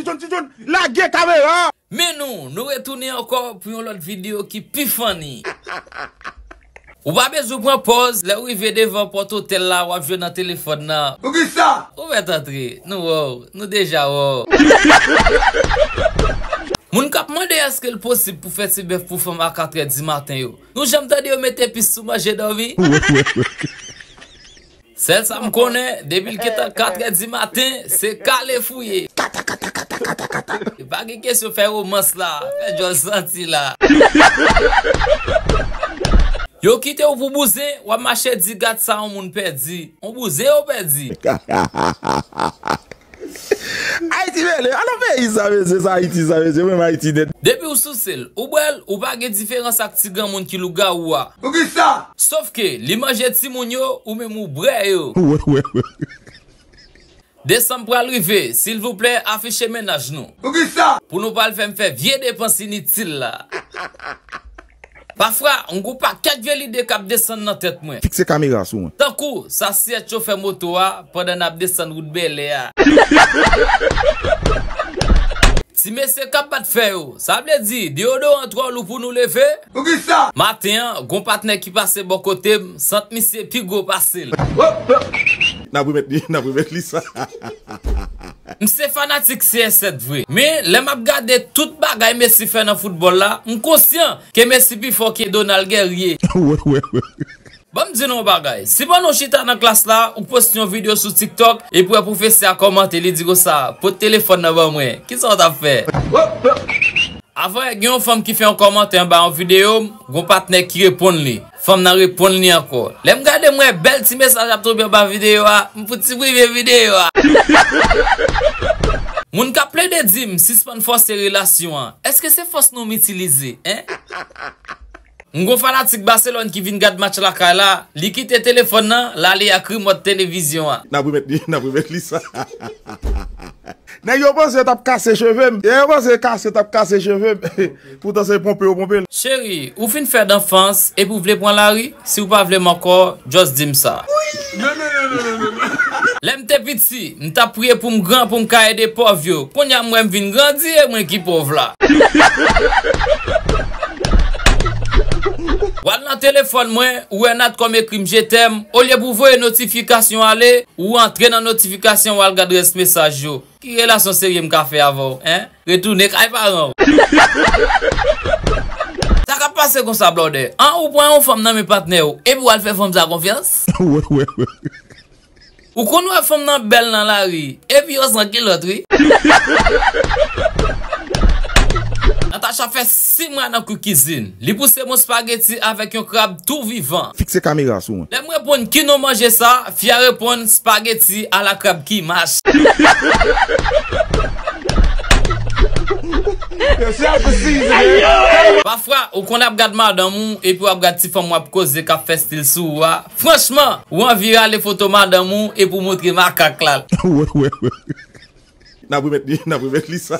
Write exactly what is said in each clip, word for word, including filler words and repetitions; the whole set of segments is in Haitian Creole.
John, Ti John, lage kamera! Men nou, nou retounen ankò pou yon lòt videyo ki pi funny. Ou pa bezwen pran pòz, lè w rive devan pòt otèl la, w ap jwe nan telefòn nan. Poukisa? Ou mèt antre, nou wè w, nou deja wè w. Moun k ap mande èske l posib pou fè ti bèf pou fanm a katrè di maten yo. Nou janm tande yo mete epis sou manje dòmi? Sèl sa m konnen, depi l gentan katrè di maten, se kale fouye. E pa gen kesyon fè romans la, fè djòl santi la. Yo kite w pou bouzen, w ap mache di gad sa yon moun pèdi. Yon bouzen yo pèdi. Ayiti mele, alò peyi sa mesye, sa Ayiti sa mesye, menm Ayiti nèt. Depi w souse l, ou bwè l, ou pa gen diferans ak ti granmoun ki lougawou a. Poukisa? Sofke, li manje timoun yo, ou menm ou bwè yo. Desanm pral rive, silvouplè, afiche mennaj nou. Poukisa? Pou nou pral fè m fè vye depans initil la. Pafwa, m gon pakèt vye lide k ap desann nan tèt mwen. Fikse kamera sou mwen. Tankou, sa syèt chofè moto a, pandan n ap desann wout bèlè a. Ti mesye k ap bat fè yo, sa vle di, deyodoran twò lou pou nou leve? Poukisa? Maten an, gon patnè ki pase bò kote m, sant misye pi gwo pase l. N ap remèt li, n ap remèt li sa. M se fanatik C R sèt vre, men lè m ap gade tout bagay Messi fè nan foutbòl la, m konsyan ke Messi pi fò ke Donald Guerrier. Ban m di nou yon bagay, si pandan w chita nan klas la, ou poste yon videyo sou TikTok, epi w wè pwofesè a kòmante, li di konsa, "Pot telefòn nan ban mwen," kisa w t ap fè? Avanyè gen yon fanm ki fè yon kòmantè anba yon videyo m, gon patnè ki reponn li. Fanm nan reponn li ankò. Lè m gade m wè bèl ti mesaj ap tonbe anba videyo a, m fouti prive videyo a. Moun k ap plede di m sispann fòse relasyon an, èske se fòs nou m itilize, en? M gon fanatik Baselòn ki vin gad match lakay la, li kite telefòn nan, l ale ak rimòt televizyon an. N ap remèt li, n ap remèt li sa. Nèg yo panse yo t ap kase cheve m. Yo panse kase t ap kase cheve m. Poutan se ponpe yo ponpe l. Cheri, ou fin fè danfans, epi w vle pran lari? Si w pa vle m ankò, just di m sa. Lè m te piti, m t ap priye pou m gran, pou m ka ede pòv yo. Kounye a m wè m vin grandi, e mwen ki pòv la. W al nan telefòn mwen, ou wè Natcom ekri m je t'aime, olye pou w voye notifikasyon ale, ou antre nan notifikasyon, w al gad rès mesaj yo. Ki relasyon serye m ka fè avè w, en? Retounen kay paran w. Sa k ap pase konsa, blòdè? An, ou pran yon fanm nan men patnè w, epi w al fè fanm sa konfyans? Ou konn wè fanm nan bèl nan lari, epi yo san kilòt, wi. Natacha fè sis mwa nan kwi kizin. Li pouse yon espageti avèk yon krab tou vivan. Fikse kamera sou mwen. Lè m reponn ki non manje sa, fi a reponn spaghetti à la crabe qui mâche. Pafwa, ou konn ap gad madanm ou epi w ap gad ti fanm w ap koze k ap fè stil sou ou a. Franchman, ou anvi rale foto madanm ou epi w montre makak la. N ap remèt li, n ap remèt li sa.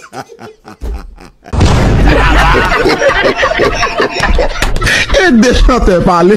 E de chantè pale.